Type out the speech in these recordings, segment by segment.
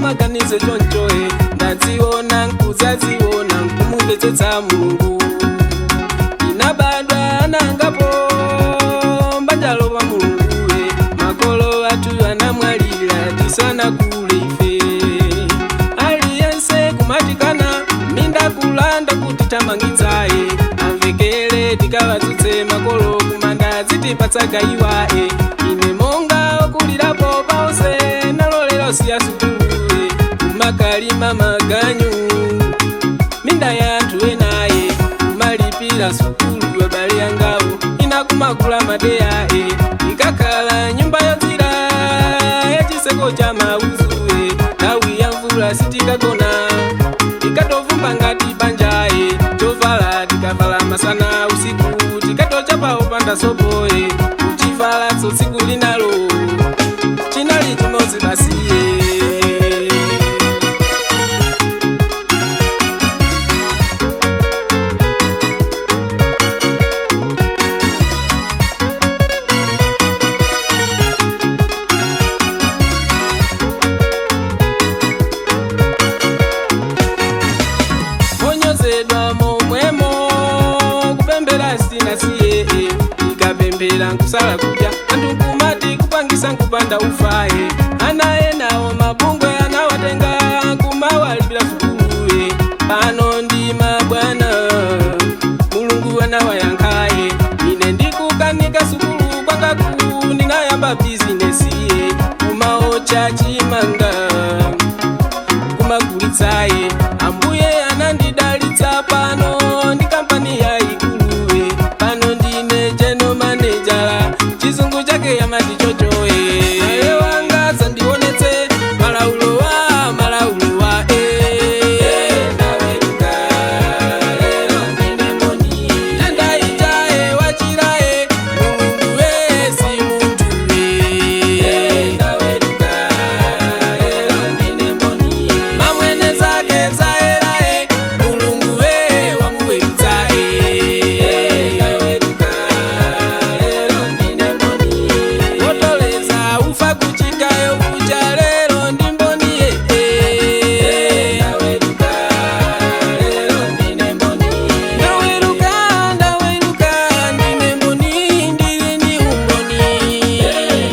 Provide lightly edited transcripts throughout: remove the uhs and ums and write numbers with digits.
Sindinamaganize chonchoe, ndadziona nkudzadziona nkumumvetsetsa Mulungu. Inabadwa anangapo mbanjalo pa Mulunguwe, makolo athu anamwalira tisanakule ife. Aliyense kumatikana minda kulanda kuti tamangitsaye, amvekere tikawadzutse makolo kumanda zitipatsa-gayiwae. Ine monga okulirapo paonse nalolera siya sukuluwe, kumakalima maganyu minda ya anthu enaye, kumalipira sukulu abale yangawo, ina kumakula madeya. Ikakhala nyumba yodzira yachiseko cha mauzuwe, nthawi ya mvula sitikagona, ikatovumba ngati banjaye. Chovala tikavala masana, usiku tikatochapa opanda sopoye, kuchivala tsiku linalo chinali chimodzi basiye. Onyozedwa momwemo kupembera sinasiye, ikapembera nkusala kudya, anthu nkumati kupangisa nkupanda ufaye. Ana enawo mabungwe anawatenga kumawalipira sukuluye, pano ndi mabwana, Mulungu anawayankhaye. Ine ndikukanika sukulu kwangaku, ndinayamba bizinesiye, kumaocha chimanga kumagulitsaye. Ambuye anandidalitsa, pano ndi kampani ya ikuluwe, pano ndine general manager, chizungu chake yamati chochoe. Aye wanga sandionetse malaulo wa malaulo wa. Ndaweruka lero ndine mboni, tendaichae wachirae, Mulungu we si munthu we. Ndaweruka lero ndine mboni, mamwene zake zaerae, Mulungu we wamuwerutsae. Ndaweruka lero ndine mboni, wotoleza ufa kuchikayo kucha, lero ndi mboni ye. Ndaweruka lero ndine mboni, ndaweruka, ndaweruka, ndine mboni, ndili ndi umboni.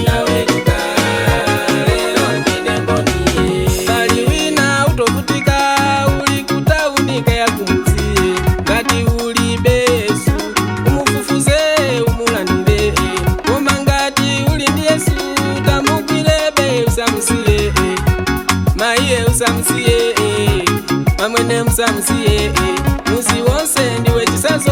Ndaweruka lero ndine mboni. Pali wina utovutika uli kutaunika ya kumudzi, ngati ulibe Yesu umufufuze umulandire, koma ngati uli ndi Yesu tamugwirebe, usamusiye maiye, usamusiye mamwene, musamusiye. Muzi wonse ndiwe chisazo.